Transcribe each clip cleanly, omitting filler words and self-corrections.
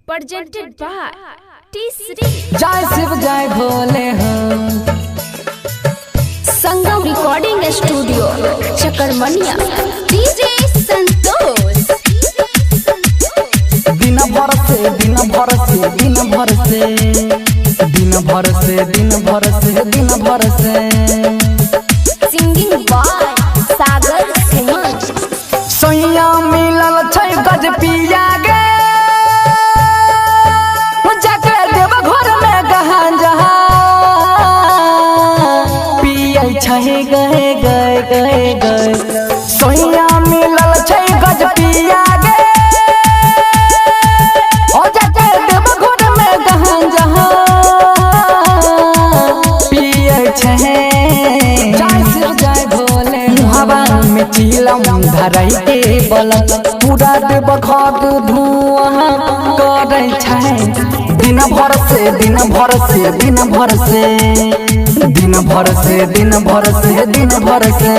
Presented by T Series. जय शिव जय भोले हो। Sangam Recording Studio, Chakarmania. DJ Santosh. दिन भर से, दिन भर से, दिन भर से, दिन भर से, दिन भर से, दिन भर से। Singing by Sagar Suman. सैया मिलल छै गज पिया गे, जाके देव घर में गहां जहां पियै छै गए गए गए गए। सैया मिलल छै गज पिया गे, ओ जाके देव घर में गहां जहां पियै छै। जय शिव जय भोले। मुहावा में चिलम धराई के बलम पूरा देव घर धुआं करै छै। दिन भर से, दिन भर से, दिन भर से, दिन भर से, दिन भर से, दिन भर से।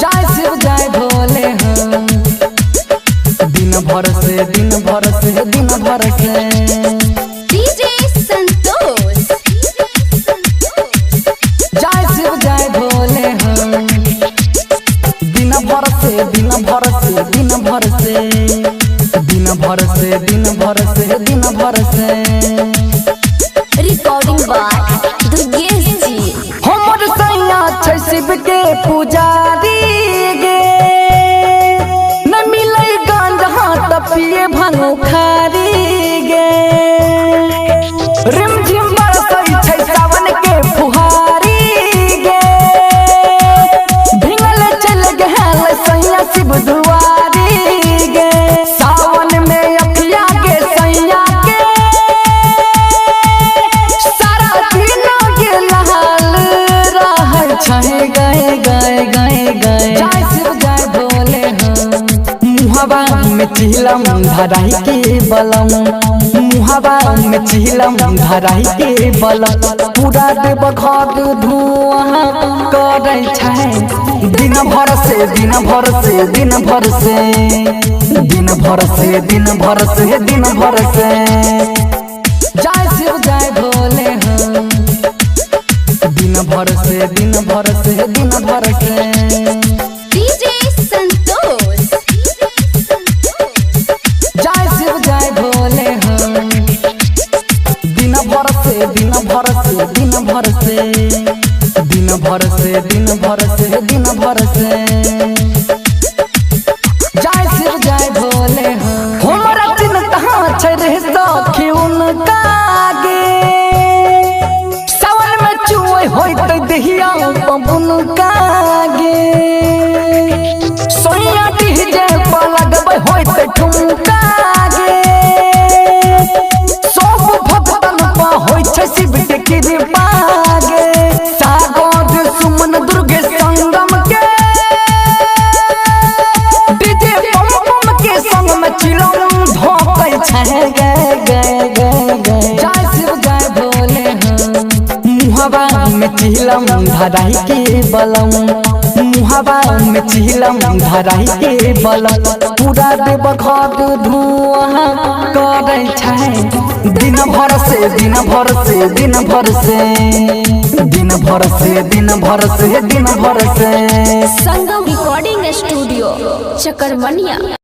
जय शिव जय भोले हो। दिन भर से, दिन भर से, दिन भर से। DJ Santosh. जय शिव जय भोले हो। दिन भर से, दिन भर से, दिन भर से, दिन भर से, दिन भर से, दिन भर से। Recording by Durgesh Ji. हमर सैया छै शिव के पुजारी गे, न मिलै गांजा त पिए भांग खारी गे। रिमझिम बरसै छै सावन के फुहारी गे, भिंगल चल गेल सैया शिव दुआरी गे। सावन में अखिया के सैया के सारा दिन के लाल रहै छै गए गए गए गए। जय शिव जय भोले हो। मुहावा में चिलम धराई के बलम, मुहावा में चिलम धराई के बलम पूरा देव घर धुआं करै छै। दिन भर से, दिन भर से, दिन भर से, दिन भर से, दिन भर से, दिन भर से। जय शिव जय भोले हो। दिन भर से, दिन भर से, दिन भर से। DJ Santosh. जय शिव जय भोले हो। दिन भर से, दिन भर से, दिन भर से, दिन भर से, दिन भर से, दिन भर से। जय शिव जय भोले हो। हमरा चिंता छै रे सखी उनका गे, सावन में चुए होइत दहिया बबुनका गे। सोनिया डीजे पर लगबै होइत ठुमका गे, सब भक्तन पर होइ छै शिव के कृपा गे। सागर सुमन दुर्गे संगम के डीजे बम बम के संग में चिलम धोकै छै गे गे गे गे। जय शिव जय भोले हो। मुहावा में चिलम धराई के बलम, मुहावा में चिलम धराई के बलम पूरा देव घर धुआं करै छै। दिन भर से, दिन भर से, दिन भर से, दिन भर से, दिन भर से, दिन भर से। Sangam Recording Studio, Chakarmania.